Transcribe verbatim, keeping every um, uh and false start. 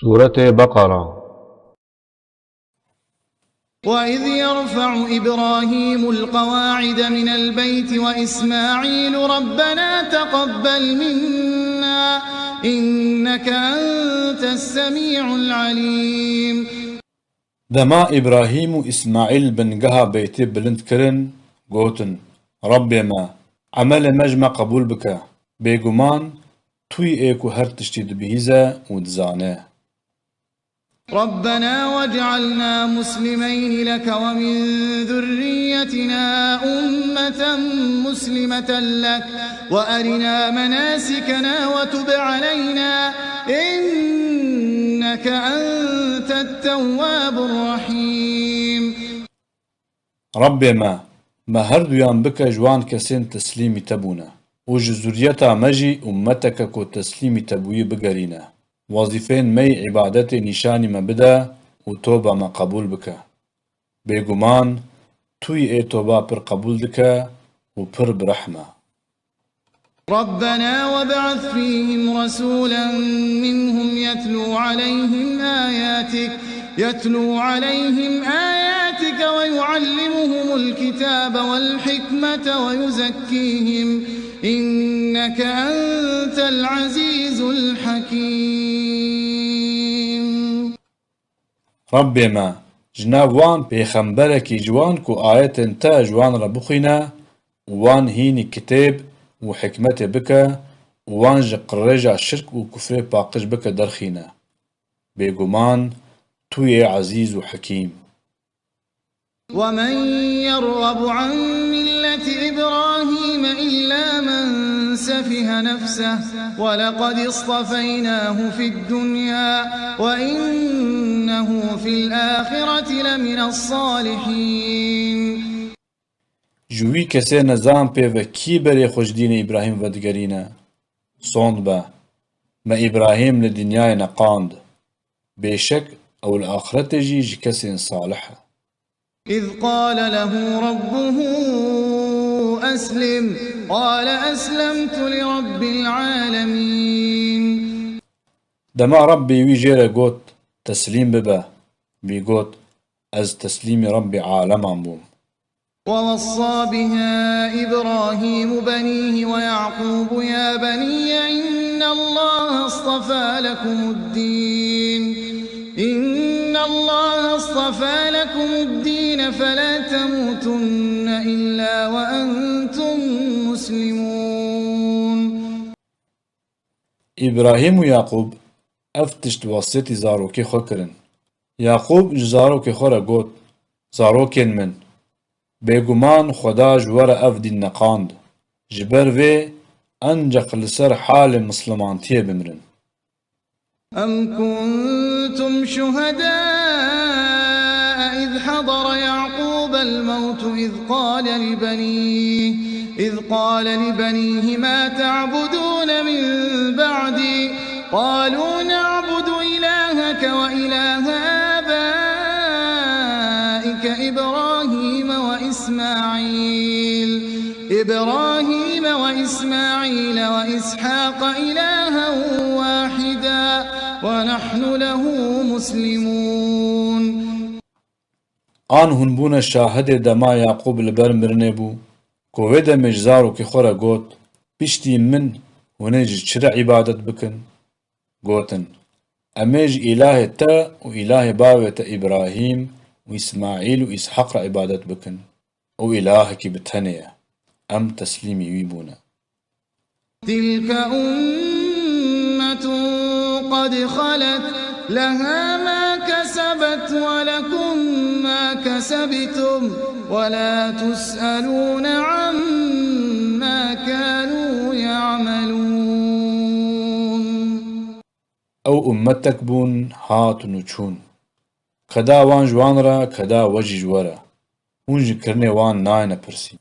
Sûretê Beqara. وإذ يرفع إبراهيم القواعد من البيت وإسماعيل ربنا تقبل منا إنك أنت السميع العليم. Dema Îbrahîm û Îsmaîl bingeha beytê bilind kirin, gotin, Rabbê me, emelê me ji me qebûl bike. Bêguman, tu yî ê ku her tiştî dibihîze û dizane. ربنا واجعلنا مسلمين لك ومن ذريتنا أمة مسلمة لك وأرنا مناسكنا وتب علينا إنك أنت التواب الرحيم. Rabbê me, me herduyan bike ji wan kesên teslîmî te bûne û ji zuriyeta me jî ummeteke ku teslîmî te bûyî bigerîne. Wezîfeyên me yî îbadetê nîşanî me bide û toba me qebûl bike. Bêguman, tu yî ê toba pir qebûl dike û pir bi rehm e. ربنا وابعث فيهم رسولا منهم يتلو عليهم آياتك يتلو عليهم آياتك ويعلمهم الكتاب والحكمة ويزكيهم إنك أنت العزيز الحكيم. Rabbê me, ji nav wan pêxemberekî ji wan ku ayetên te ji wan re bixwîne û wan hînî kitêb û hikmetê bike û wan ji qirêja şirk û kufrê paqij bike derxîne. Bêguman, tu yê ezîz û hekîm. ومن يرغب عن ملة إبراهيم إلا من سفه نفسه ولقد اصطفيناه في الدنيا وإنه في الآخرة لمن الصالحين. Ji wî kesê nezan pê ve kî berê xwe ji dînê Îbrahîm vedigerîne? Sond be, me Îbrahîm li dinyayê neqand. Bêşek ew li axretê jî ji kesên salih e. إذ قال له ربه أسلم قال أسلمت لرب العالمين. Dema Rabbê wî jê re got, Teslîm bibe, wî got, Ez teslîmî Rabbê aleman bûm. ووصى بها إبراهيم بنيه ويعقوب يا بني إن الله اصطفى لكم الدين إن الله اصطفى لكم الدين فلا تموتن إلا وأنتم مسلمون. Îbrahîm û Yaqûb ev tişt wesêtî zarokê xwe kirin. Yaqûb ji zarokê xwe re got, Zarokên min, bêguman Xweda ji we re ev dîn neqand. Ji ber vê enceq li ser halê mislimantiyê bimirin. أم كنتم شهداء إذ حضر يعقوب الموت إذ قال لبنيه إذ قال لبنيه ما تعبدون من بعدي قالوا نعبد إلهك وإله آبائك إبراهيم وإسماعيل إبراهيم وإسماعيل وإسحاق إلها واحدا ونحن له مسلمون. An hûn bûne şahidê dema Yaqûb li ber mirinê bû, ku wê demê ji zarokê xwe re got, Piştî min hûn ê ji çi re îbadet bikin? Gotin, Em ê ji îlahê te û îlahê bavê te Îbrahîm û Îsmaîl û Îsheq re îbadet bikin. Ew îlahekî bi tenê ye. Em teslîmî wî bûne. تلك أمة قد خلت لها ما كسبت ولكم ما كسبتم ولا تسألون عما كانوا يعملون. Ew ummetek bûn, hatin û çûn. Keda wan ji wan re, keda we jî ji we re. Hûn ji kirinê wan nayêne pirsîn.